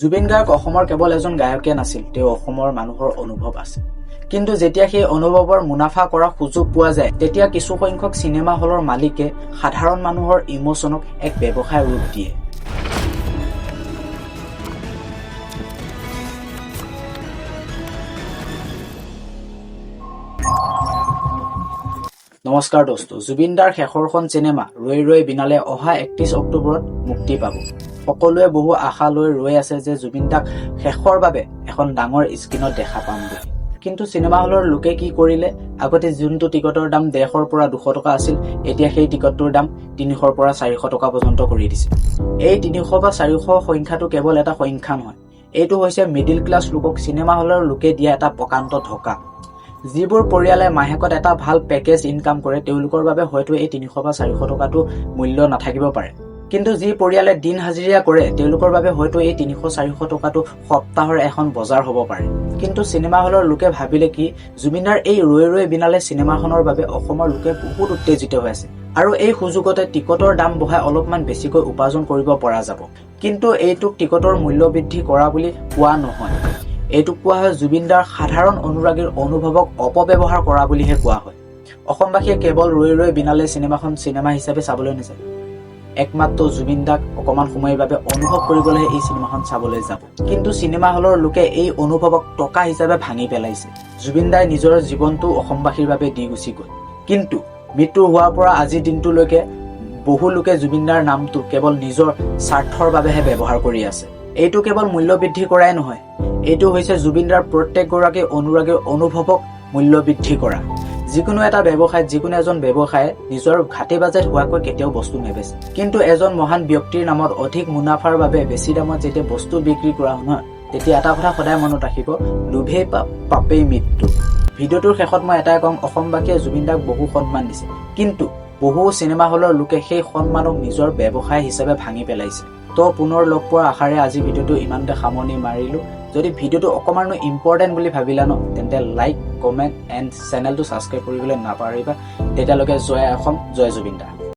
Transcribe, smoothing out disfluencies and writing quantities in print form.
জুবিন গাৰ্গ অসমৰ কেৱল এজন গায়কে নাছিল, তেওঁ অসমৰ মানুহৰ অনুভৱ আছিল। কিন্তু যেতিয়া সেই অনুভৱৰ মুনাফা কৰাৰ সুযোগ পোৱা যায়, তেতিয়া কিছুসংখ্যক চিনেমা হলৰ মালিকে সাধাৰণ মানুহৰ ইম'চনক এক ব্যৱসায় ৰূপ দিয়ে। নমস্কাৰ দোস্ত, জুবিন দাৰ শেষৰখন চিনেমা ৰৈ ৰৈ বিনালে অহা 31 অক্টোবৰত মুক্তি পাব। সকলোৱে বহু আশা লৈ ৰৈ আছে যে জুবিন দাক শেষৰ বাবে এখন ডাঙৰ স্ক্ৰীণত দেখা পাম বুলি। কিন্তু চিনেমা হলৰ লোকে কি কৰিলে? আগতে যোনটো টিকটৰ দাম 150ৰ পৰা 200 টকা আছিল, এতিয়া সেই টিকটটোৰ দাম 300ৰ পৰা 400 টকা পৰ্যন্ত কৰি দিছে। এই 300 বা 400 সংখ্যাটো কেৱল এটা সংখ্যা নহয়, এইটো হৈছে মিডিল ক্লাছ লোকক চিনেমা হলৰ লোকে দিয়া এটা প্ৰকাণ্ড ধোকা। যিবোৰ পৰিয়ালে মাহেকত এটা ভাল পেকেজ ইনকাম কৰে, তেওঁলোকৰ বাবে হয়তো এই 300 বা 400 টকাটো মূল্য নাথাকিব পাৰে। কিন্তু যি পৰিয়ালে দিন হাজিৰা কৰে, তেওঁলোকৰ বাবে হয়তো এই 300-400 টকাটো সপ্তাহৰ এখন বজাৰ হ'ব পাৰে। কিন্তু চিনেমা হলৰ লোকে ভাবিলে কি, জুবিনদাৰ এই ৰৈ ৰৈ বিনালে চিনেমাখনৰ বাবে অসমৰ লোকে বহুত উত্তেজিত হৈ আছে আৰু এই সুযোগতে টিকটৰ দাম বঢ়াই অলপমান বেছিকৈ উপাৰ্জন কৰিব পৰা যাব। কিন্তু এইটোক টিকটৰ মূল্য বৃদ্ধি কৰা বুলি কোৱা নহয়, এইটোক কোৱা হয় জুবিনদাৰ সাধাৰণ অনুৰাগীৰ অনুভৱক অপব্যৱহাৰ কৰা বুলিহে কোৱা হয়। অসমবাসীয়ে কেৱল ৰৈ ৰৈ বিনালে চিনেমাখন চিনেমা হিচাপে চাবলৈ নাযায়, একমাত্ৰ জুবিন দাক অকণমান সময়ৰ বাবে অনুভৱ কৰিবলৈহে এই চিনেমাখন চাবলৈ যাব। কিন্তু চিনেমা হলৰ লোকে এই অনুভৱক টকা হিচাপে ভাঙি পেলাইছে। জুবিন দাই নিজৰ জীৱনটো অসমবাসীৰ বাবে দি গুচি গ'ল, কিন্তু মৃত্যু হোৱাৰ পৰা আজিৰ দিনটোলৈকে বহু লোকে জুবিনদাৰ নামটো কেৱল নিজৰ স্বাৰ্থৰ বাবেহে ব্যৱহাৰ কৰি আছে। এইটো কেৱল মূল্য বৃদ্ধি কৰাই নহয়, এইটো হৈছে জুবিনদাৰ প্ৰত্যেকগৰাকী অনুৰাগীৰ অনুভৱক মূল্য বৃদ্ধি কৰা। যিকোনো এটা ব্যৱসায়ত যিকোনো এজন ব্যৱসায়ে নিজৰ ঘাটি বাজেট হোৱাকৈ কেতিয়াও বস্তু নেবেচে। কিন্তু এজন মহান ব্যক্তিৰ নামত অধিক মুনাফাৰ বাবে বেছি দামত যেতিয়া বস্তু বিক্ৰী কৰা হয়, তেতিয়া এটা কথা সদায় মনত ৰাখিব, লোভেই পাপ, পাপেই মৃত্যু। ভিডিঅ'টোৰ শেষত মই এটাই ক'ম, অসমবাসীয়ে জুবিন দাক বহু সন্মান দিছে, কিন্তু বহু চিনেমা হলৰ লোকে সেই সন্মানক নিজৰ ব্যৱসায় হিচাপে ভাঙি পেলাইছে। তো পুনৰ লগ পোৱাৰ আশাৰে আজি ভিডিঅ'টো ইমানতে সামৰণি মাৰিলোঁ। যদি ভিডিঅ'টো অকণমানো ইম্পৰ্টেণ্ট বুলি ভাবিলা ন, তেন্তে লাইক, কমেণ্ট এণ্ড চেনেলটো ছাবস্ক্ৰাইব কৰিবলৈ নাপাহৰিবা। তেতিয়ালৈকে জয় অসম, জয় জুবিন দা।